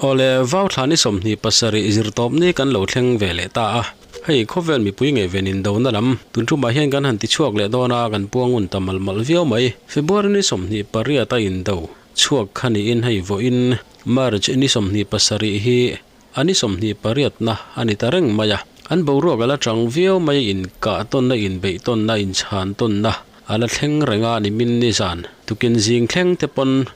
Awle, vau thla ni 27 zirtawp ni kan lo thleng ve leh ta a. Hei, khawvel mipui ngaihven indona lam tun tumah hian kan han ti chhuak leh dawn a, kan puangun ta malh malh viau mai. February ni 28 a indo chhuak kha niin hei vawiin March ni 27 hi a ni 28 na a ni ta reng mai a. An boruak a la chang viau mai a, inkah tawnna, inbeih tawnna, inchhan tawnna a la thleng reng a, nimin ni zan tukin zing thleng te pawn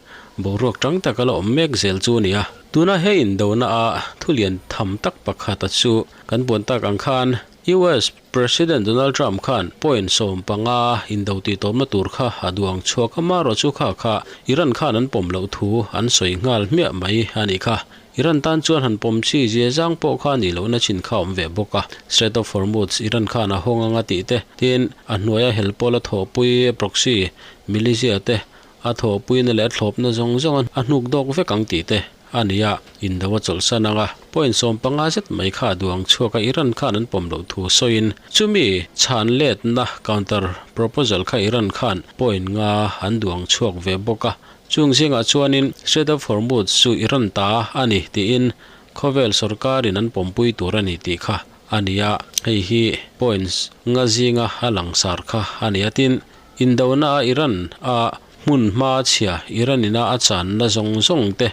boruak chang tak a la awm mek zel chu a ni a. Tuna he indona a thulian tham tak pakhat a chu kan puan tak ang khan US President Donald Trump khan point 15 indo tih tawpna tur kha a duang chhuak a, marawh chu kha kha Iran khan an pawm loh thu an sawi nghal hmiah mai a nih kha. Iran tan chuan han pawm chi zia zang pawh kha nih lohna chin kha awm ve bawk a. Strait of Hormuz Iran khan a hawng anga tih te, tin a hnuaia helpawl a thawhpui proxy militia te a thawhpuina leh a thlawpna zawng zawng a hnuk dawk vek ang tih te a ni a, indo a chawlhsan ang a, point 15 zet mai kha a duang chhuak a, Iran khan an pawm loh thu sawiin chumi chhan letna counter proposal kha Iran khan point 5 an duang chhuak ve bawk a, chung zingah chuanin Strait of Hormuz chu Iran ta a ni tiin khawvel sorkarin an pawmpui tur a ni tih kha a ni a, hei hi points 5 zinga a langsar kha a ni a, tin Indona a Iran a hmun hma chhia Iran ina a channa zawng zawng te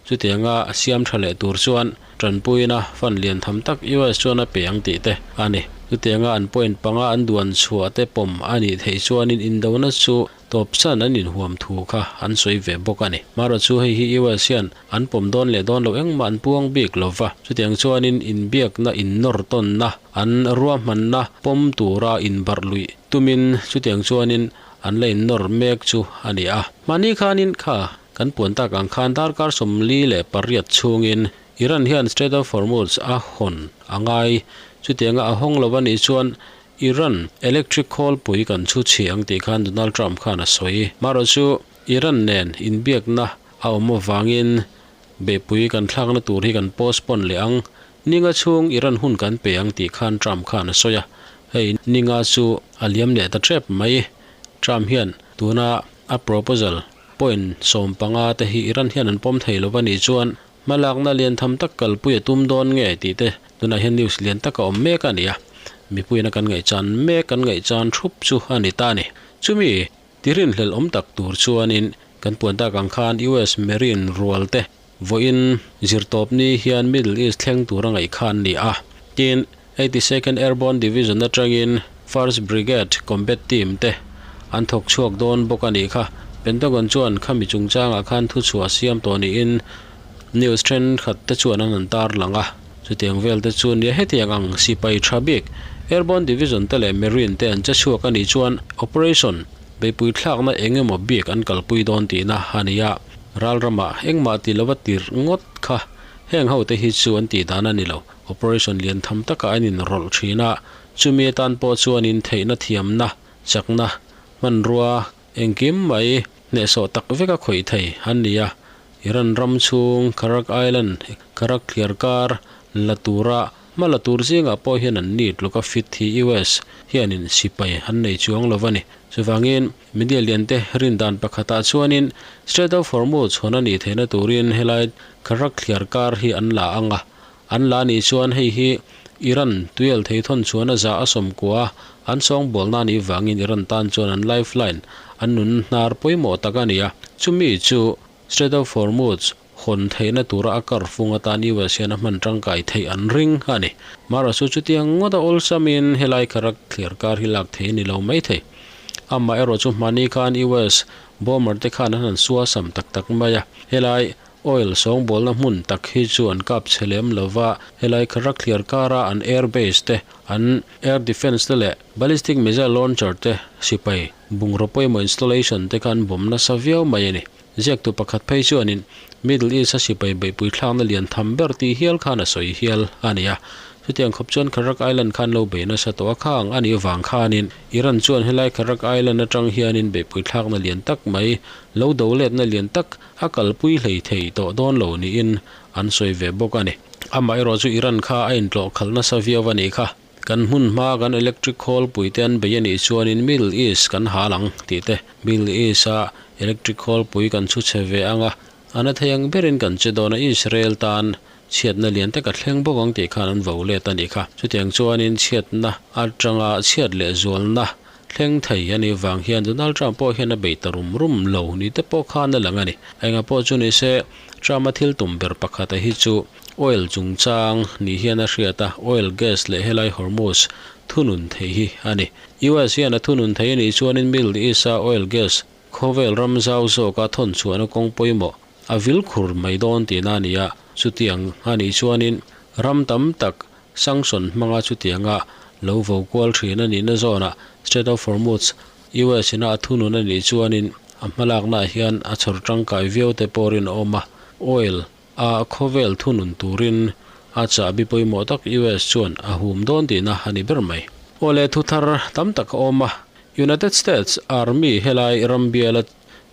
chutianga siam tha leh tur chuan tanpuina fund lian tham tak US chuan a pe ang tih te a ni. Chutianga an point 5 an duan chhuah te pawm a nih theih chuanin indona chu tawpsan an inhuam thu kha an sawi ve bawk a ni. Marawh chu hei hi US hian an pawm dawn leh dawn lo engmah an puang bik lo va, chutiang chuanin inbiakna innawr tawnna an ruahmanna pawm tura inbarh luih tumin chutiang chuanin an la innawr mek chu a ni a. Mahni khanin kha kan puan tak ang khan darkar 48 chhungin Iran hian Strait of Hormuz a hawn a ngai. Chutianga a hawng lo a nih chuan Iran electric khawlpui kan chhu chhi ang tih khan Donald Trump khan a sawi. Marawh chu Iran nen inbiakna a awm avangin beihpui kan thlakna tur hi kan postpone leh ang. Ninga chhung Iran hun kan pe ang tih khan Trump khan a sawi a. Hei ninga chu a liam leh ta tep mai. Trump hian tuna a proposal point 15 te hi Iran hian an pawm thei lo a nih chuan hmalakna lian tham tak kalpui a tum dawn nge tih te tunah hian news lian tak a awm mek a ni a. Mipuiin a kan ngaihchan mek kan ngaihchan thup chu a ni ta a ni. Chumi tirinhlelh awm tak tur chuanin kan puan tak ang khan US Marine rual te vawiin zirtawp ni hian Middle East thleng tur a ngaih kha an ni a. Tin, 82nd Airborne Division atangin First Brigade Combat Team te an thawk chhuak dawn bawk a nih kha. Pentagon chuan khami chungchangah khan thuchhuah siam tawh niin news thenkhat te chuan an han tar lang a. Chutiang vel te chu nia hetiang ang sipai tha bik Airborne Division te leh Marine te an che chhuak a nih chuan operation beihpui thlakna eng emaw bik an kalpui dawn tihna a ni a. Ral ramah engmah ti lova tirh ngawt kha heng ho te hi chu an tih dan a ni lo. Operation lian tham takah an inrawlh thin a, chumi atan pawh chuanin theihna thiamna, chakna, hmanrua engkim mai hnehsawh tak veka khawih thei an ni a. Iran ram chhung Kharak Island, Kharak thliar kar la tura hma la tur zingah pawh hian an ni tluka fit hi US hianin sipai an nei chuang lo a ni. Chuvangin media liante rin dan pakhatah chuanin Strait of Hormuz hawn a nih theihna turin helai Kharak thliar kar hi an la ang a. An la nih chuan hei hi Iran tuial thei thawn chuan a za a sawmkua an sawngbualna a nih vangin Iran tan chuan an lifeline an nun hnar pawimawh tak a ni a. Chumi chu Strait of Hormuz hawn theihna tura a kar fung atan US hian a hman tangkai theih an ring a ni. Mara chu chutiang ngawt a awlsamin helai Kharak thliar kar hi lak thei a ni lo mai thei. Amah erawh chu hmani khan US bomber te khan an han suasam tak tak mai a, helai oil sawngbawlna hmun tak hi chu an kap chhe lem lova, helai Kharak thliar kara an air base te, an air defence te leh ballistic missile launcher te sipai bungraw pawimawh installation te kha an bawm nasa viau mai a ni. Ziaktu pakhat phei chuanin Middle East a sipai beihpui thlakna lian tham ber tih hial khan a sawi hial a ni a. Chutiang khawp chuan Kharak Island khan lo bei nasa tawh a khang a nih vang khanin Iran chuan helai Kharak Island atang hianin beihpui thlakna lian tak mai lo do letna lian tak a kalpui hlei thei tawh dawn lo niin an sawi ve bawk a ni. Amaherawh chu Iran kha a intlawh khalh nasa viau a nih kha. Kan hmun hma kan electric khawlpui te an bei a nih chuanin Middle East kan hal ang tih te, Middle East a electric khawlpui kan chhu chhe ve ang a. A na thei ang berin kan che dawn a, Israel tan chhiatna lian tak a thleng bawk ang tih khan an vo let a nih kha. Chutiang chuanin chhiatna atanga chhiat leh zualna thleng thei a nih vang hian Donald Trump pawh hian a bei ta rum rum lo ni te pawh khan a lang a ni. Engah pawh chu ni se, Trump-a thil tum ber pakhata hi chu oil chungchang ni hian a hriat a, oil, gas leh helai Hormuz thunun thei hi a ni. US hian a thunun thei a nih chuanin Middle East-a oil, gas, Khawvel ram zau zawka thawn chhuahna kawng pawimawh a vil khur mai dawn tihna a ni a, chutiang a nih chuanin ram tam tak sanction hmanga chutianga lo vo kual thin a nihna zawnah Strait of Hormuz, US ina a thunun a nih chuanin a hmalaknaah hian a chhawr tangkai viau te pawh rin a awm a, oil a khawvel thunun turin a chahbi pawimawh tak US chuan a hum dawn tihna a ni ber mai. Awle thuthar tam tak a awm a, United States Army helai ram biala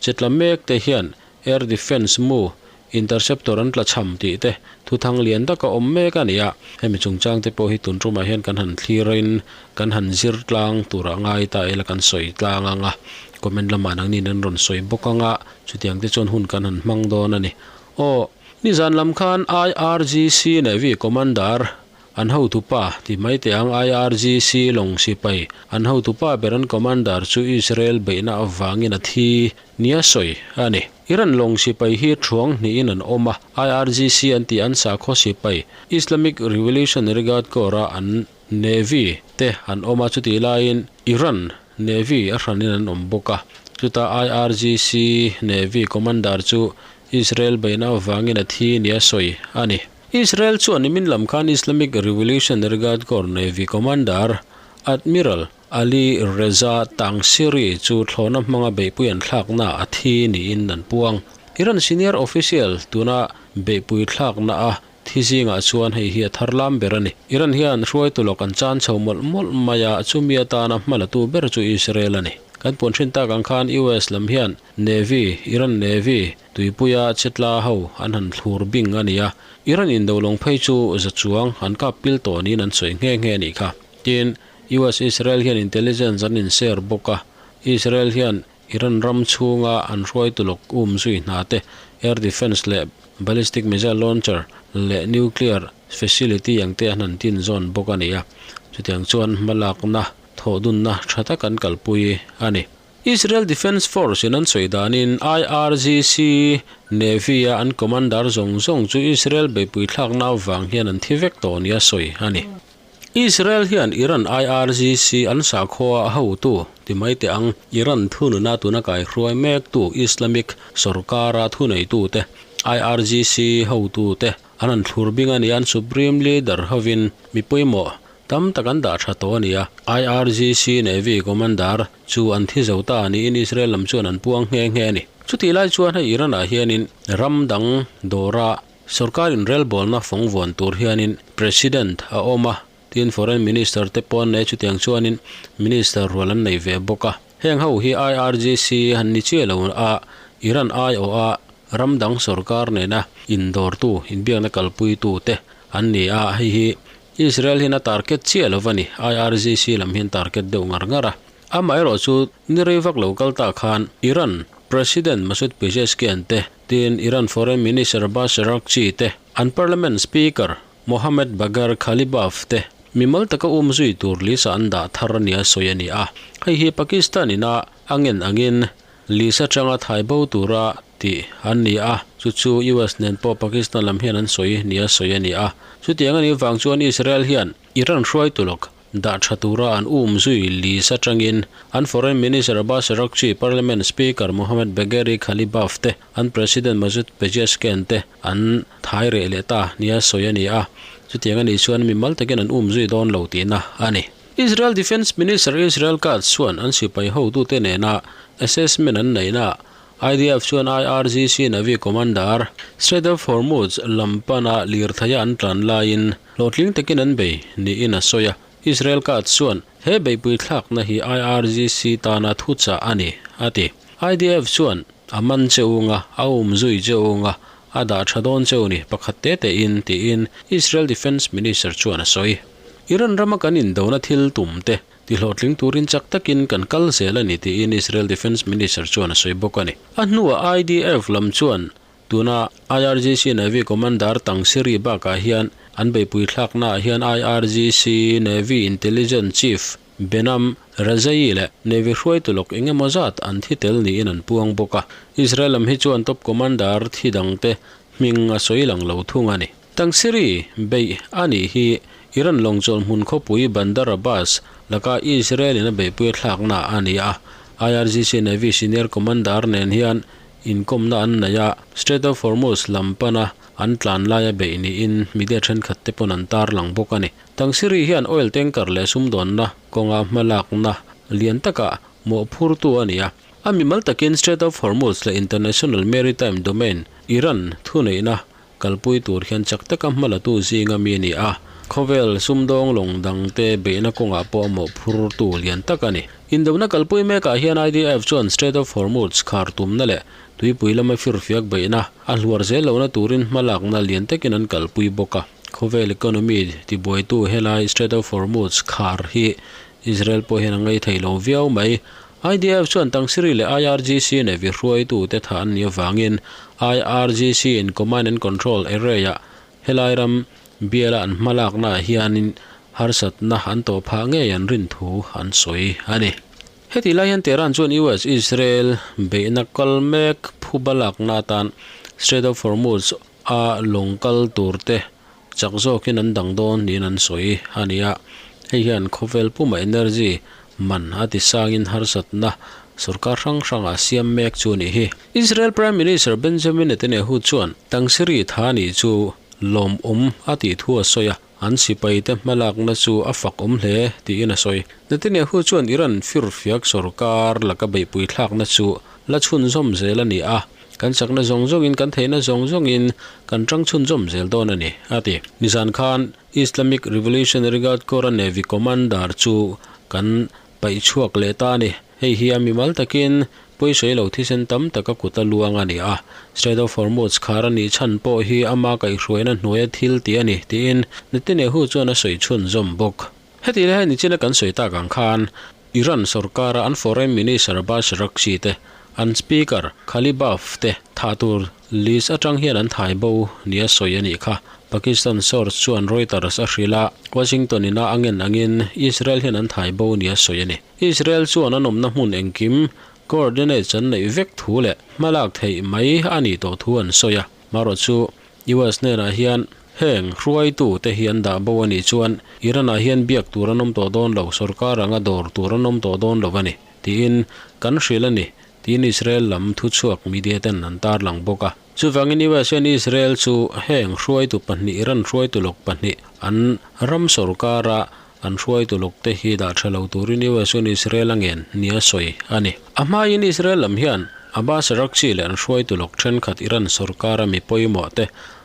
che tla mek te hian Air Defence mu interceptor an tla cham tih te thuthang lian tak a awm mek a ni a, hemi chungchang te pawh hi tun tumah hian kan han thlir in kan han zir tlang turah ngai ta ila kan sawi tlang ang a, comment lamah nangnin an rawn sawi bawk ang a, chutiang te chuan hun kan han hmang dawn a ni. Aw, nizan lam khan IRGC Navy Commander an hotupa ti mai teh ang IRGC lawng sipai an hotupa ber an Commander chu Israel beihna avangin a thi nia sawi a ni. Iran lawng sipai hi thuang hnihin an awm a, IRGC an tih an sakhaw sipai Islamic Revolutionary Guard Corps-a an Navy te an awm a, chutih laiin Iran Navy a hranin an awm bawk a. Chuta IRGC Navy Commander chu Israel beihna avangin a thi nia sawi a ni. Israel chuan nimin lam khan Islamic Revolutionary Guard Corps Navy Commander Admiral Ali Reza Tangsiri chu thlawhna hmanga beihpui an thlakna a thi niin an puang. Iran senior official tuna beihpui thlakna a Thi zingah chuan hei hi a thar lam ber a ni. Iran hian hruaitu lawk an chan chho mawlh mawlh mai a, chumi atana hmalatu ber chu Israel a ni. Kan puan hrin tak ang khan US lam hian Navy, Iran Navy, tuipuia chetla ho an han thlur bing a ni a, Iran indo lawng phei chu za chuang an kap pil tawh niin an sawi nghe nghe a nih kha. Tin, US-Israel hian intelligence an inshare bawk a, Israel hian Iran ram chhunga an hruaitu lawk um zui hna te, air defence leh ballistic missile launcher leh nuclear facility ang te an han tin zawn bawk a ni a. Chutiang chuan hmalakna thawhdunna tha tak an kalpui a ni. Israel Defence Force in an sawi danin IRGC Navy a an commander zawng zawng chu Israel beihpui thlakna avang hian an thi vek tawh nia sawi a ni. Israel hian Iran IRGC an sakhua a hotu ti mai teh ang, Iran thununa tuna kaihruai mektu Islamic sorkara thuneitute, IRGC hotute an han thlur bing a ni a, an Supreme Leader hovin mi pawimawh tam tak an dah tha tawh a ni a, IRGC Navy Commander chu an thi zo ta niin Israel lam chuan an puang nghe nghe a ni. Chutih lai chuan hei Iran-ah hianin ram dang dawra Sorkar inrelbawlna fawng vuan tur hianin President a awm a, tin Foreign Minister te pawh an nei chutiang chuanin Minister rual an nei ve bawk a. Heng ho hi IRGC han ni chiah lo a, Iran aiawha ram dang sorkar nena indawrtu, inbiakna kalpuitu te an ni a, hei hi Israel hian a target chiah lo va ni, IRGC lam hian target deuh ngar ngar a. Amaherawh chu ni rei vak lo kal ta khan Iran President Masoud Pezeshkian te Tin, Iran Foreign Minister Abbas Araghchi te, an Parliament Speaker Mohammad Bagher Ghalibaf te mimal taka um zui tur list ah an dah thar a nia sawi a ni a. Hei hi Pakistan ina a ngen angin list atanga thai bo tura tih an ni a, chu chu US nen pawh Pakistan lam hian an sawi nia sawi a ni a. Chutiang a nih vang chuan Israel hian Iran hruaitu lawk Dah tha tura an um zui list atangin an Foreign Minister Abbas Araghchi, Parliament Speaker Mohammad Bagheri Ghalibaf te, an President Masoud Pezeshkian te an thai reh leh ta nia sawi a ni a. Chutiang a nih chuan mimal takin an um zui dawn lo tihna a ni. Israel Defence Minister Israel Katz chuan an sipai hotute nena assessment an neihnaah IDF chuan IRGC Navy Commander Strait of Hormuz lam pana lirtheia an tlan laiin hlawhtling takin an bei niin a sawi a. Israel Katz chuan he beihpui thlakna hi IRGC tana thuchah a ni, a ti. IDF chuan a man che ung a, a um zui che ung a, a dah tha dawn cheu ni pakhat te tein, tiin Israel Defence Minister chuan a sawi. Iran rama kan indona thil tum te Tihlawhtling turin chak takin kan kal zel a ni tiin Israel Defence Minister chuan a sawi bawk a ni. A hnuah IDF lam chuan Tuna IRGC Navy Commander Tangsiri bakah hian an beihpui thlaknaah hian IRGC Navy Intelligence Chief Behnam Rezaei leh Navy hruaitu lawk eng emaw zat an thi tel niin an puang bawk a. Israel lam hi chuan top commander thi dangte hming a sawi lang lo thung a ni. Tangsiri beih a nih hi Iran lawng chawlhmun khawpui Bandar Abbas laka Israel-in a beihpui a thlakna a ni a. IRGC Navy senior commander nen hian inkawmna an nei a, Strait of Hormuz lam pana an tlan laia beih niin media thenkhat te pawn an tarlang bawk a ni. Tangsiri hian oil tanker leh sumdawnna kawnga hmalakna lian takah mawhphurtu a ni a. A mimal takin Strait of Hormuz leh International Maritime Domain, Iran, thuneihna kalpui tur hian chak taka hmalatu zinga mi a ni a, khawvel sumdawng lawng dangte beihna kawngah pawh a mawhphurtu lian tak a ni. Indona kalpui mekah hian IDF chuan Strait of Hormuz khar tumna leh tuipui lama firfiak beihna a hluar zel lohna turin hmalakna lian takin an kalpui bawk a. Khawvel economy tibuaitu helai Strait of Hormuz khar hi Israel pawh hian a ngei thei lo viau mai. IDF chuan Tangsiri leh IRGC Navy hruaitute thah an nih avangin IRGC in Command and Control Array-ah helai ram biala an hmalaknaah hianin harsatna an tawh phah ngei an rin thu an sawi a ni. Hetih lai hian Tehran chuan US Israel beihna kal mek phuba lakna atan Strait of Hormuz a lawng kal turte Chak zawkin an dang dawn niin an sawi a ni a, hei hian khawvel puma energy man a ti sangin harsatna sorkar hrang hrangah siam mek chu a nih hi. Israel Prime Minister Benjamin Netanyahu chuan Tangsiri tha nih chu lawmawm a tih thu a sawi a, an sipaite hmalakna chu a fak awm hle tiin a sawi. Netanyahu chuan Iran firfiak sorkar laka beihpui thlakna chu la chhunzawm zel a ni a, Kan chakna zawng zawngin kan theihna zawng zawngin kan tang chhunzawm zel dawn a ni, a ti. Nizan khan Islamic Revolutionary Guard Corps-a Navy Commander chu kan paih chhuak leh ta a ni. Hei hi a mimal takin pawisawi lo thisen tam tak a kut a luang a ni a. Strait of Hormuz khar a nih chhan pawh hi ama kaihhruaina hnuaia thil tih a ni, tiin Netanyahu chuan a sawi chhunzawm bawk. Heti lai hian nichina kan sawi tak ang khan Iran sorkara an Foreign Minister Abbas Araghchi te, an Speaker Ghalibaf te thah tur list atang hian an thai bo nia sawi a nih kha. Pakistan source chuan Reuters a hrilh a, Washington ina a ngen angin Israel hian an thai bo nia sawi a ni. Israel chuan an awmna hmun engkim coordinates an neih vek thu leh hmalak theih mai a nih tawh thu an sawi a. Marawh chu US hnenah hian heng hruaitu te hi an dah bo a nih chuan Iran ah hian biak tur an awm tawh dawn lo, sorkar anga dawr tur an awm tawh dawn lo a ni, tiin kan hrilh a ni, tiin Israel lam thuchhuak media ten an tarlang bawk a. Chuvangin US hian Israel chu heng hruaitu pahnih Iran hruaitu lawk pahnih an ram sorkara an hruaitu lawk te hi dah tha lo turin US chuan Israel a ngen nia sawi a ni. A hmain Israel lam hian Abbas Araghchi leh an hruaitu lawk thenkhat Iran sorkara mi pawimawh te,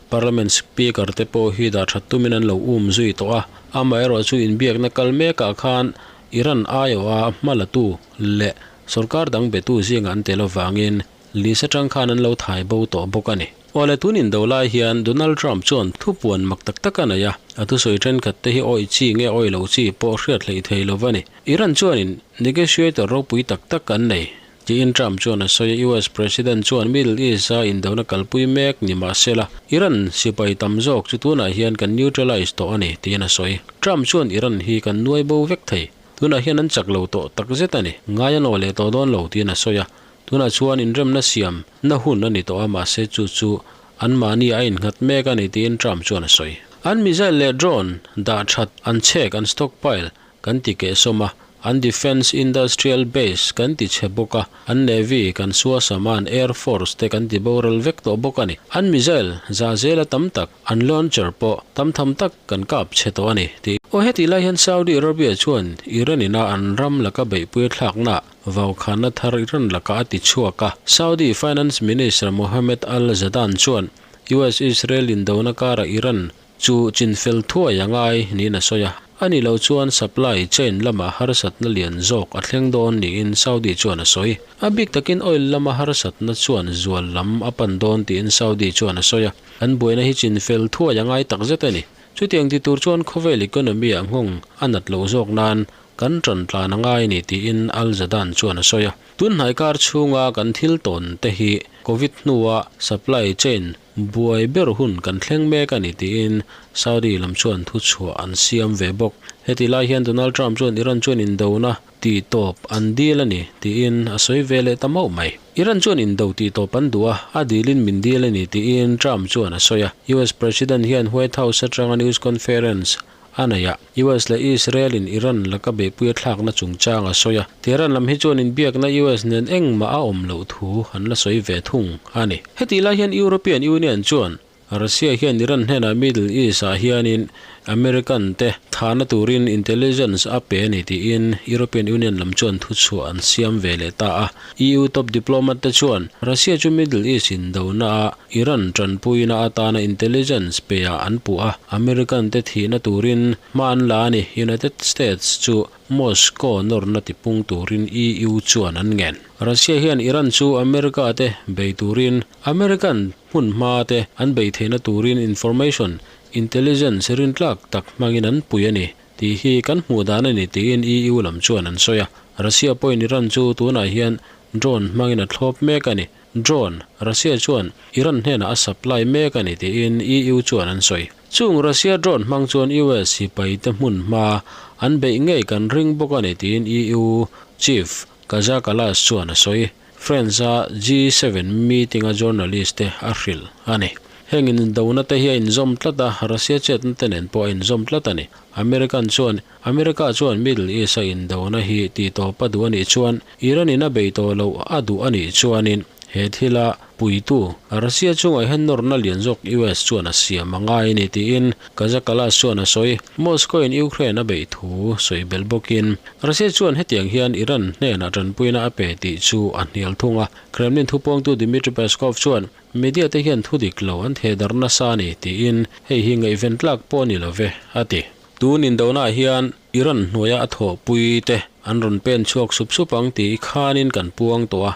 Parliament Speaker te pawh hi dah that tumin an lo um zui tawh a, amaherawh chu inbiakna kal mekah khan Iran aiawha hmalatu leh sorkar dang betu zingah an tel avangin List atang khan an lo thai bo tawh bawk a ni. Awle tun indo lai hian Donald Trump chuan thupuan mak tak tak a nei a, a thusawi thenkhat te hi awih chi nge awih lo chi pawh hriat hleih thei lo va ni. Iran chuanin negotiator ropui tak tak an nei, tiin Trump chuan a sawi a, US President chuan Middle East-a indona kalpui mek ni mah sela, Iran sipai tam zawk chu tunah hian kan neutralize tawh a ni, tiin a sawi. Trump chuan Iran hi kan nuai bo vek thei, tunah hian an chak lo tawh tak zet a ni, ngai an aw leh tawh dawn lo, tiin a sawi a. Tunah chuan inremna siam na hun a ni tawh a, mahse chu chu anmahni a innghat mek a ni tiin Trump chuan a sawi. An missile leh drone dah that an chhek an stockpile kan ti kehsawm a, an defence industrial base kan ti chhe bawk a, an navy kan suasam a, an air force te kan ti boral vek tawh bawk a ni. An missile za zela tam tak, an launcher pawh tam tham tak kan kap chhe tawh a ni ti. Aw hetih lai hian Saudi Arabia chuan Iran ina an ram laka beihpui a thlaknaah Vaukhana thar Iran lakah a ti chhuak a. Saudi Finance Minister Mohammed Al-Zadan chuan US-Israel indona karah Iran chu chinfel thuai a ngai niin a sawi a. A nih loh chuan supply chain lamah harsatna lian zawk a thleng dawn niin Saudi chuan a sawi. A bik takin oil lama harsatna chuan zual lam a pan dawn tiin Saudi chuan a sawi a. An buaina hi chinfel thuai a ngai takzet a ni. Chutiang ti tur chuan khawvel economy-ah nghawng a nat loh zawk nan. kan ṭan tlan a ngai a ni, tiin Al-Jadaan chuan a sawi a. Tun hnai kar chhunga kan thil tawn te hi Covid hnua supply chain buai ber hun kan thleng mek a ni, tiin Saudi lam chuan thuchhuah an siam ve bawk. Heti lai hian Donald Trump chuan Iran chuan indona tihtawp an dil a ni, tiin a sawi ve leh ta mauh mai. Iran chuan indo tihtawp an duh a, a dilin min dil a ni, tiin Trump chuan a sawi a. US President hian White House atanga news conference a nei a, US leh Israel in Iran laka beihpui a thlakna chungchang a sawi a. Tehran lam hi chuan inbiakna US nen engmah a awm loh thu an la sawi ve thung a ni. Hetih lai hian European Union chuan Russia hian Iran hnenah Middle East ah hianin American te thahna turin intelligence a pe a ni tiin European Union lam chuan thuchhuah an siam ve leh ta a. EU top diplomat te chuan Russia chu Middle East indona ah Iran tanpuina atana intelligence pe ah an puh a, American te thihna turin hma an la a ni. United States chu Moscow nawrna tipung turin EU chuan an ngen. Russia hian Iran chu America te bei turin American hmun hma te an bei theihna turin information intelligence rintlak tak hmangin an pui a ni tih hi kan hmuh dan a ni tiin EU lam chuan an sawi a. Russia pawhin Iran chu tunah hian drone hmangin a thlawp mek a ni. Drone, Russia chuan Iran hnenah a supply mek a ni tiin EU chuan an sawi. Chung Russia drone hmang chuan US sipai te hmun hma an beih ngei kan ring bawk a ni tiin EU chief Kaja Kallas chuan a sawi. France-a G7 meeting-a journalist te a hrilh a ni. Heng indona te hi a inzawm tlat a, Russia chetna te nen pawh a inzawm tlat a ni. American chuan America chuan Middle East-a indona hi tihtawp a duh a nih chuan Iran in a bei tawh loh a duh a nih chuanin he thila puitu Russia chungah hian nawrna lian zawk US chuan a siam a ngai a ni tiin Kaja Kallas chuan a sawi. Moscow in Ukraine a beih thu sawi belh bawkin Russia chuan hetiang hian Iran hnenah tanpuina a pe tih chu a hnial thung a. Kremlin thupuangtu Dmitry Peskov chuan Media te hian thu dik lo an thehdarh nasa a ni tiin hei hi ngaihven tlak pawh a ni lo ve a ti. Tun indonaah hian Iran hnuaia a thawhpui te an rawn pen chhuak sup sup ang tih khanin kan puang tawh a,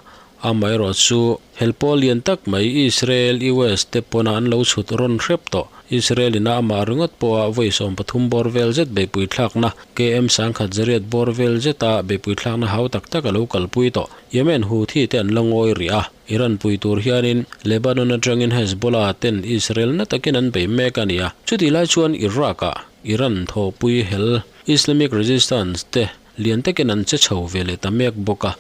amaherawh chu hel pawl lian tak mai Israel, US te pawna an lo chhut rawn hrep tawh. Israel ina amah ringawt pawha vawi 13 bawr vel zet beihpui thlakna, KM sangkhat zariat bawr vel zeta beihpui thlakna hau tak tak a lo kalpui tawh. Yemen Houthi te an la ngawi rih a. Iran pui tur hianin Lebanon atangin Hezbollah ten Israel na takin an bei mek a ni a, chutih lai chuan Iraq-ah Iran thawhpui hel Islamic Resistance te lian takin an che chho ve leh ta mek bawk a,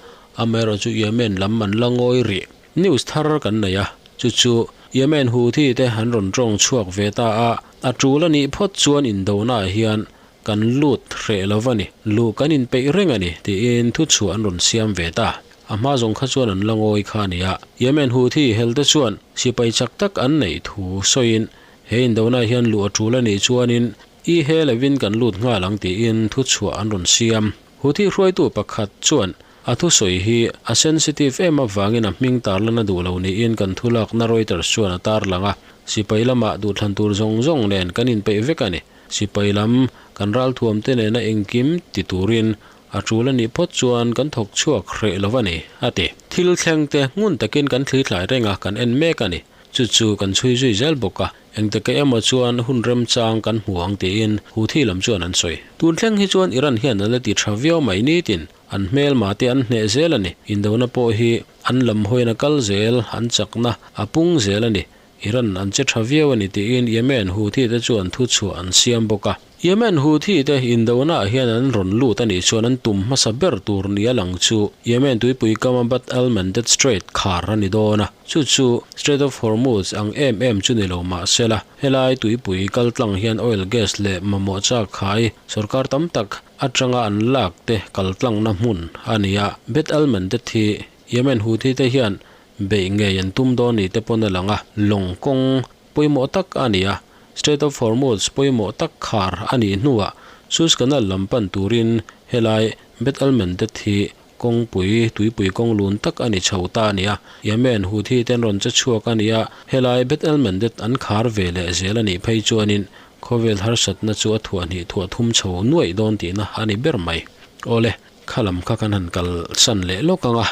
amaherawh chu Yemen lam an la ngawi rih. News thar kan nei a, chu chu Yemen Houthi te an rawn tawng chhuak ve ta a, a tul a nih phawt chuan indonaah hian Kan lut hreh lo va ni, luh kan inpeih reng a ni, tiin thuchhuah an rawn siam ve ta. A hma zawng kha chuan an la ngawi kha a ni a. Yemen Houthi helte chuan sipai chak tak an neih thu sawiin, he indona hian luh a tul a nih chuanin i he lovin kan lut nghal ang tiin thuchhuah an rawn siam. Houthi hruaitu pakhat chuan a thusawi hi a sensitive em avangin a hming tarlan a duh lo niin kan thulakna Reuters chuan a tarlang a. Sipai lamah duhthlan tur zawng zawng nen kan inpeih vek a ni. Sipai lam kan ralthuamte nena engkim ti turin a tul a nih phawt chuan kan thawk chhuak hreh lo a ni, a ti. Thil thlengte ngun takin kan thlithlai reng a, kan en mek a ni. Chu chu kan chhui zui zel bawk a, engteke emaw chuan hun remchang kan hmu ang tiin Houthi lam chuan an sawi. Tun thleng hi chuan Iran hian a la ti tha viau mai nitin an hmelma te an hneh zel a ni. Indona pawh hi an lam hawiin a kal zel, an chakna a pung zel a ni. Iran an che tha viau a ni tiin Yemen Houthi te chuan thuchhuah an siam bawk a. Yemen Houthi te indonaah hian an rawn lut a nih chuan an tum hmasa ber tur nia lang chu Yemen tuipui kama Bab el-Mandeb Strait khar a ni dawn a, chu chu Strait of Hormuz ang em em chu ni lo mah sela, helai tuipui kaltlang hian oil gas leh mamawh chak khai sorkar tam tak atanga an lak te kaltlangna hmun a ni a. Bab el-Mandeb hi Yemen Houthi te hian Beih ngei an tum dawn ni te pawn a lang a, lawng kawng pawimawh tak a ni a, Strait of Hormuz pawimawh tak khar a nih hnuah Suez Canal lam pan turin helai Bab el-Mandeb hi kawngpui tuipui kawng lun tak a ni chho ta a ni a, Yemen Houthi ten rawn che chhuak a ni a, helai Bab el-Mandeb an khar ve leh zel a nih phei chuanin khawvel harsatna chu a thuah hnih thuah thum chho nuaih dawn tihna a ni ber mai. Awle, kha lam kha kan han kalsan leh lawk ang a.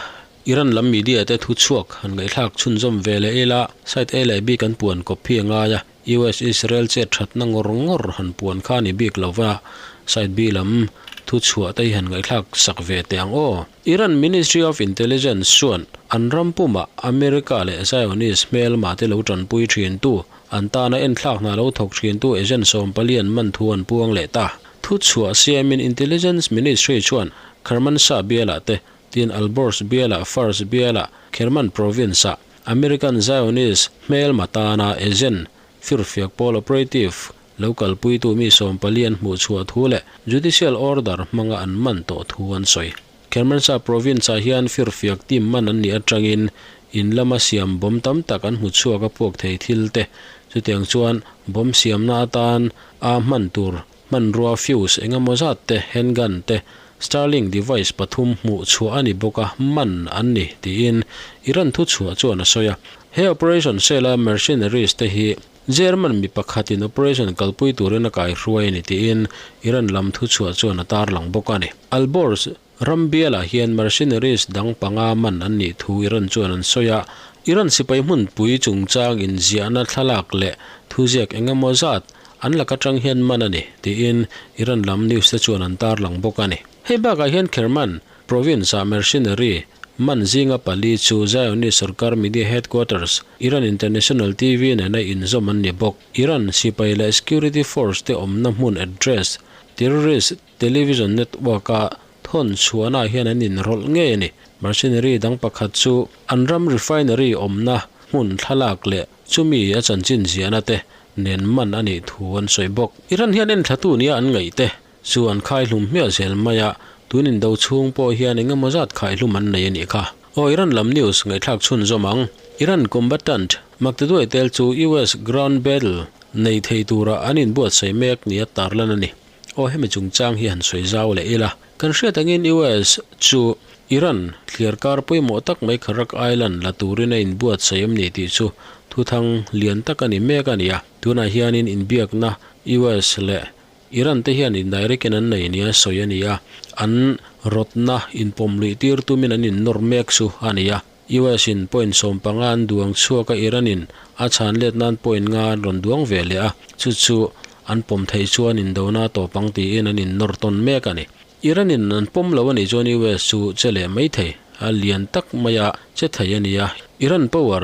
Iran lam media te thu chhuak han ngaihthlak chhunzawm ve leh ila, side A leh B kan puan kawp hi a ngai a, US Israel chet thatna ngawr ngawr han puan kha a ni bik lo va, side B lam Thuchhuah te hi han ngaihthlak sak ve teh ang aw. Iran Ministry of Intelligence chuan an ram pumah America leh Zionist hmelma te lo tanpui thintu, an tana enthlak hna lo thawk thintu agent 14 an man thu an puang leh ta. Thuchhuah siamin Intelligence Ministry chuan Kermanshah bialah te, tin Alborz bialah, Fars bialah, Kerman province-ah American Zionist hmelma tana agent firfiak pawl operative Lo kalpuitu mi 14 an hmuh chhuah thu leh judicial order hmanga an man tawh thu an sawi. Kermanshah province-ah hian firfiak team man an nih atangin in lama siam bomb tam tak an hmu chhuak a puak thei thil te. Chutiang chuan bomb siamna atan a hman tur hmanrua fuse engemaw zat te, handgun te, Starlink device pathum hmuh chhuah a ni bawk a, man an ni, tiin Iran thuchhuah chuan a sawi a. He operation cell-a mercenaries te hi German mi pakhatin operation kalpui turin a kaihruai a ni tiin Iran lam thuchhuah chuan a tarlang bawk a ni. Alborz ram bialah hian mercenaries dang panga man an nih thu Iran chuan an sawi a, Iran sipai hmunpui chungchang inziahna thlalak leh thuziak eng emaw zat an lak atang hian man a ni tiin Iran lam news te chuan an tarlang bawk a ni. Hei bakah hian Kerman Province-ah mercenary man zinga pali chu Zionist sorkar media headquarters, Iran International TV nena inzawm an ni bawk. Iran sipai leh security force te awmna hmun address terrorist television network-a thawn chhuahnaah hian an inrawlh ngei a ni. Mercenary dang pakhat chu an ram refinery awmna hmun thlalak leh chumi a chanchin ziahna te nen man a nih thu an sawi bawk. Iran hian enthlatu nia an ngaih te Chu an khaihlum hmiah zel mai a, tun indo chhung pawh hian eng emaw zat khaihlum an nei a nih kha. Aw Iran lam news ngaihthlak chhunzawm ang. Iran combatant Maktaduai tel chu US ground battle nei thei tura an inbuatsaih mek nia tarlan a ni. Aw hemi chungchang hi han sawi zau leh ila. Kan hriat angin US chu Iran thliarkar pawimawh tak mai Kharak Island la turin a inbuatsaih em ni tih chu thuthang lian tak a ni mek a ni a. Tunah hianin inbiakna US leh Iran te hian indirect in an nei nia sawi a ni a, an rawtna inpawm luih tir tumin an innawr mek chu a ni a. US in point 15 an duang chhuak a, Iran in a chhan let nan point nga an rawn duang ve leh a, chu chu an pawm theih chuan indona tawp ang tiin an innawr tawn mek a ni. Iran in an pawm lo a nih chuan US chu che leh mai thei a, lian tak maia che thei a ni a. Iran power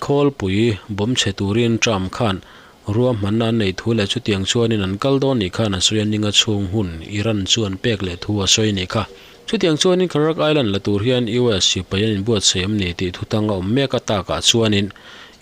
Khawlpui bawm chhe turin Trump khan ruahmanna an neih thu leh chutiang chuanin an kal dawn nih khan a sawi a, ninga chhung hun Iran chu an pek leh thu a sawi nih kha. Chutiang chuanin Kharak Island la tur hian US sipai an inbuatsaih em ni tih thutang a awm mek a takah chuanin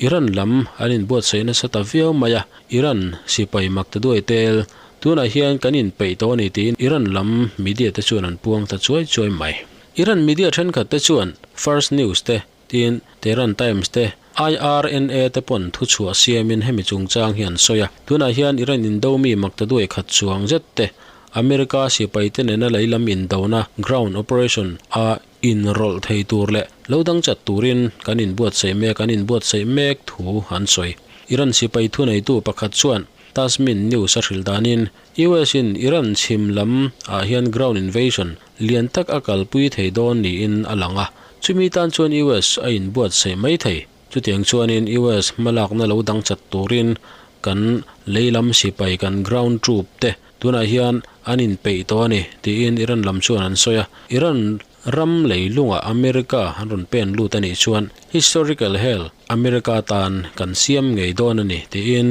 Iran lam an inbuatsaih nasa ta viau mai a, Iran sipai mak ta duai tel tunah hian kan inpeih tawh a ni tiin Iran lam media te chuan an puang ta chuai chuai mai. Iran media thenkhat te chuan First News te Tin, Tehran Times te, IRNA te pawn thuchhuah siamin hemi chungchang hi an sawi a. Tunah hian Iran indo mi maktaduai khat chuang zet te, America sipai te nena leilam indona, ground operation, a inrawlh thei tur leh lo dang chat turin kan inbuatsaih mek an inbuatsaih mek thu an sawi. Iran sipai thuneitu pakhat chuan Tasmin News a hrilh danin, US in Iran chhim lam ah hian ground invasion lian tak a kalpui thei dawn niin a lang a, chumi tan chuan US a inbuatsaih mai thei. Chutiang chuanin US hmalakna lo dang chat turin kan lei lam sipai kan ground troop te tunah hian an inpeih tawh a ni tiin Iran lam chuan an sawi a. Iran ram leilungah America an rawn pen lut a nih chuan historical hell America tan kan siam ngei dawn a ni tiin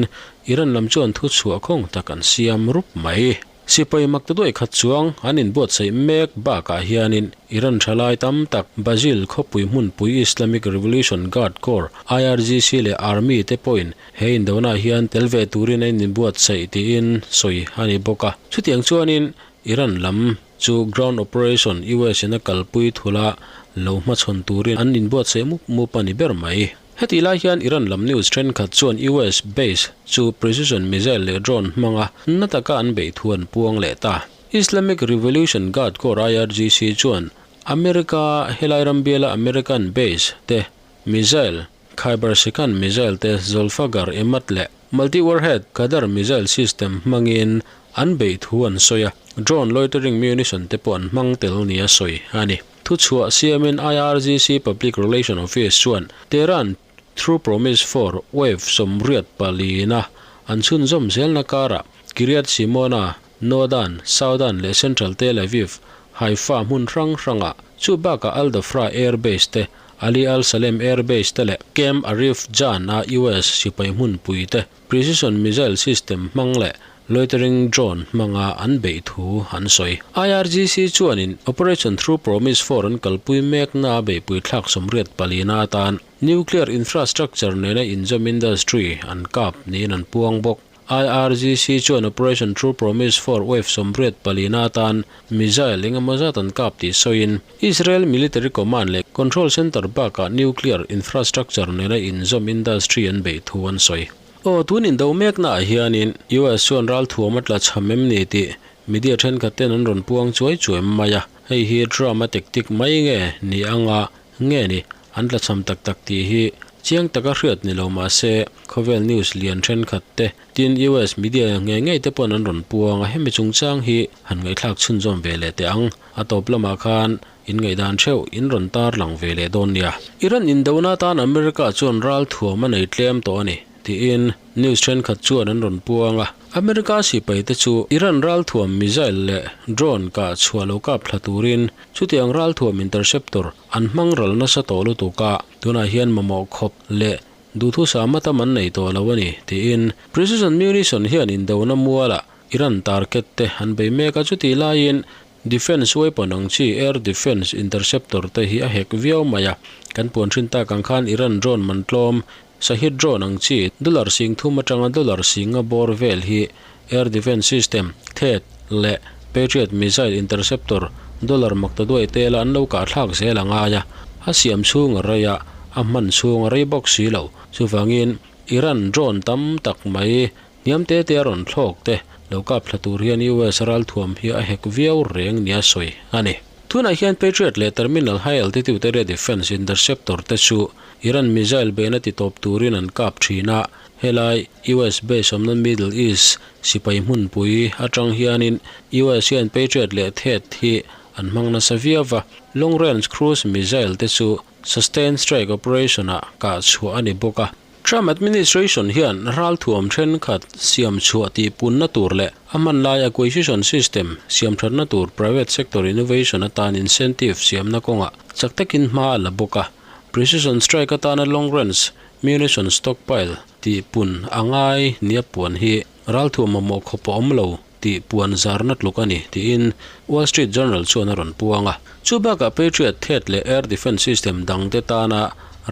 Iran lam chuan thuchhuah khawng tak an siam rup mai. Sipai mak ta duai khat chuang an inbuatsaih mek bakah hianin Iran thalai tam tak Bajil khawpui hmunpui Islamic Revolution Guard Corps, IRGC, leh Army te pawhin he indonah hian tel ve turin an inbuatsaih tiin sawi a ni bawk a. Chutiang chuanin Iran lam chu ground operation US in a kalpui thula lo hmachhawn turin an inbuatsaih mup mup a ni ber mai. Hetih lai hian Iran lam news thenkhat chuan US base chu precision missile leh drone hmanga na taka an beih thu an puang leh ta. Islamic Revolution Guard Corps IRGC chuan America helai ram biala American base te missile Khaibar Shekan missile te Zolfaghar Emad leh Multi-warhead Qadar missile system hmangin an beih thu an sawi a, drone loitering munition te pawh an hmang tel nia sawi a ni. Thuchhuah siamin IRGC Public Relation Office chuan Tehran True Promise for Wave 84 na an chhunzawm zelna karah Kiryat Shimona. Northern, Southern leh Central Tel Aviv, Haifa hmun hrang hrangah, chu bakah Al Dhafra Air Base te, Ali Al Salem Air Base te leh Camp Arif Jan-a US sipai hmunpui te precision missile system hmang leh loitering drone hmanga an beih thu an sawi. IRGC chuanin Operation True Promise 4 an kalpui mekna beihpui thlak 84 na atan nuclear infrastructure nena inzawm industry an kap niin an puang bawk. IRGC chuan Operation True Promise 4 Wave 84 na atan missile eng emaw zat an kap tih sawiin Israel Military Command leh Control Center bakah nuclear infrastructure nena inzawm industry an beih thu an sawi. Aw, tun indo meknaah hianin US chuan ralthuam a tla chham em ni tih media thenkhat ten an rawn puang chuai chuai mai a, hei hi Trump a tactic mai nge ni anga nge ni an tla chham tak tak tih hi chiang taka hriat ni lo mah se khawvel news lian thenkhat te tin US media nge ngei te pawn an rawn puang a, hemi chungchang hi han ngaihthlak chhunzawm ve leh teh ang. A tawp lamah khan in ngaihdan theuh in rawn tar lang ve leh dawn nia. Iran indona atan America chuan ral thuam a nei tlem tawh a ni, tiin news thenkhat chuan an rawn puang a. America sipai te chu Iran ral thuam missile leh drone kah chhuah lo kap thla turin chutiang ral thuam interceptor an hmang ral nasa tawh lutuk a, tunah hian mamawh khawp leh duhthusam atam an nei tawh lo a ni, tiin precision munition hian indona mualah Iran target te an bei mek a, chutih laiin Defence weapon ang chi Air Defence Interceptor te hi a hek viau mai a, kan puan thin tak ang khan Iran drone man tlawm Shahed drone ang chi dollar 3000 atanga dollar 10,000 bawr vel hi Air Defence System, THAAD, leh Patriot Missile Interceptor dollar maktaduai tela an lo kah thlak zel a ngai a, a siam chhung a rei a, a hman chhung a rei bawk si lo. Chuvangin Iran drone tam tak mai Hniam te te a rawn thlawk te lo kap thla tur hian US ralthuam hi a hek viau reng nia sawi a ni. Tunah hian Patriot leh Terminal High Altitude Area Defence Interceptor te chu Iran missile beihna ti tawp turin an kap thin a, helai US base awmna Middle East sipai hmunpui atang hianin US hian Patriot leh THAAD hi an hmang nasa viau va, Long Range Cruise Missile te chu Sustained Strike Operation-ah kah chhuah a ni bawk a. Trump administration hian ralthuam thenkhat siam chhuah tih punna tur leh a hman lai acquisition system siam thatna tur private sector innovation atan incentive siamna kawngah chak takin hma a la bawk a. Precision strike atana long range munition stockpile tih pun a ngai nia puan hi ralthuam mamawh khawp a awm lo tih puan zarna tluk a ni tiin Wall Street Journal chuan a rawn puang a. Chu bakah Patriot THAAD leh air defence system dangte tana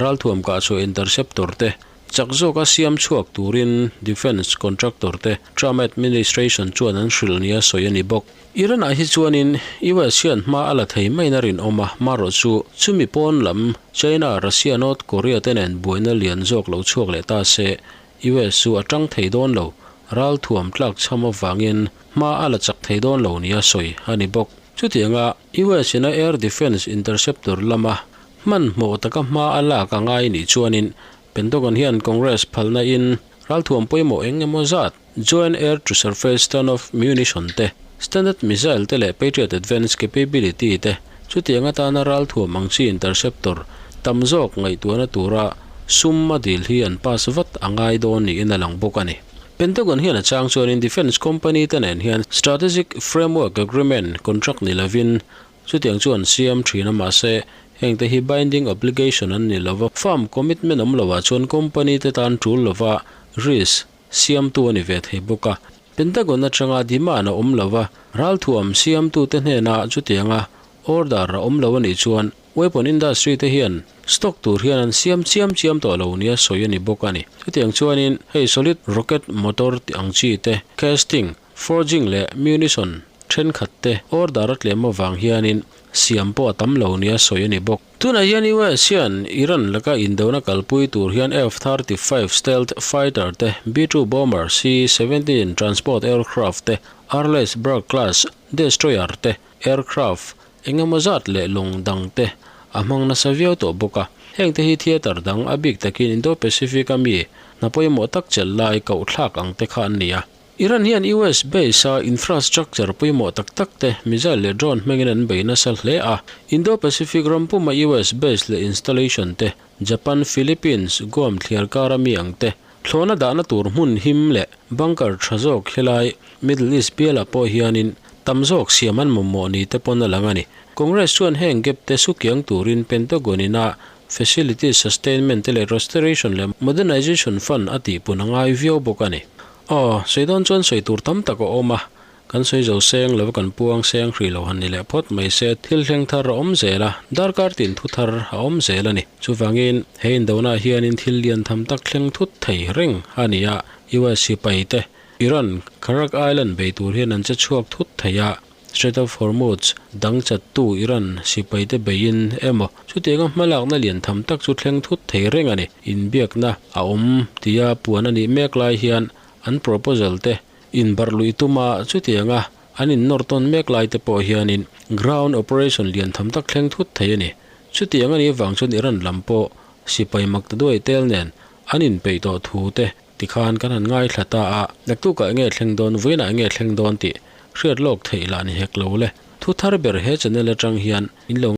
ralthuam kahchhuah interceptor te chak zawka siam chhuak turin defence contractor te Trump administration chuan an hrilh nia sawi a ni bawk. Iran ah hi chuanin US hian hma a la thei maiin a rinawm a, marawh chu chumi pawn lam China, Russia, North Korea te nen buaina lian zawk lo chhuak leh ta se US chu a tang thei dawn lo, ralthuam tlak chham avangin hma a la chak thei dawn lo nia sawi a ni bawk. Chutianga US in a air defence interceptor lama hmanhmawh taka hma a lak a ngai nih chuanin Pentagon hian Congress phalna in ralthuam pawimawh eng emaw zat Joint Air to Surface Standoff Munition te, Standard Missile te leh Patriot Advanced Capability te chutiang atana ralthuam ang chi interceptor tam zawk ngaihtuahna tura sum a dil hi an pass vat a ngai dawn niin a lang bawk a ni. Pentagon hian a chang chuanin defence company te nen hian Strategic Framework Agreement contract ni lovin chutiang chu an siam thin a mahse hengte hi binding obligation an ni lova firm commitment awm lovah chuan company te tan tul lova risk siamtu a ni ve thei bawk a. Pentagon atanga demand a awm lo va, ralthuam siamtute hnena chutianga order a awm lo a nih chuan weapon industry te hian stock tur hian an siam chiam chiam tawh lo nia sawi a ni bawk a ni. Chutiang chuanin hei solid rocket motor tih ang chi te, casting, forging leh munition thenkhat te order a tlem avang hianin siam pawh a tam lo nia sawi a ni bawk. Tunah hian US hian Iran laka indona kalpui tur hian F-35 stealth fighter te, B-2 bomber, C-17 transport aircraft te, Arleigh Burke class destroyer te, aircraft eng emaw zat leh lawng dang te a hmang nasa viau tawh bawk a. Heng te hi theatre dang a bik takin Indo-Pacific a mi hna pawimawh tak chelh lai koh thlak ang te kha an ni a. Iran hian US base a infrastructure pawimawh tak tak te missile leh drone hmangin an bei nasa hle a. Indo-Pacific ram puma US base leh installation te, Japan, Philippines, Guam thliar kara mi ang te Thlawhna dahna tur hmun him leh bunker tha zawk helai Middle East bialah pawh hianin tam zawk siam an mamawh ni te pawn a lang a ni. Congress chuan heng gap te sukiang turin Pentagon ina Facilities Sustainment te leh Restoration leh Modernization Fund a tihpun a ngai viau bawk a ni. Aw, sawi dawn chuan sawi tur tam tak a awm a, Kan sawi zo seng lo kan puang seng hrih lo han ni leh phawt mai se, thil thleng thar a awm zel a, darkar tin thu thar a awm zel a ni. Chuvangin, he indonaah hianin thil lian tham tak thleng thut thei reng a ni a, US sipai te Iran, Kharak Island bei tur hian an che chhuak thut thei a, Strait of Hormuz dang chattu Iran sipai te beiin emaw chutianga hmalakna lian tham tak chu thleng thut thei reng a ni. Inbiakna a awm tia puan a nih mek lai hian an proposal te Inbarh luih tuma chutianga an innawr tawn mek lai te pawh hianin ground operation lian tham tak thleng thut thei a ni. Chutiang a nih avang chuan Iran lam pawh sipai mak ta duai tel nen an inpeih tawh thu te tikhan kan han ngaithla ta a, naktukah enge thleng dawn, vawiinah enge thleng dawn tih hriat lawk theih lah ni hek lo le. Thu thar ber he channel atang hian in lo.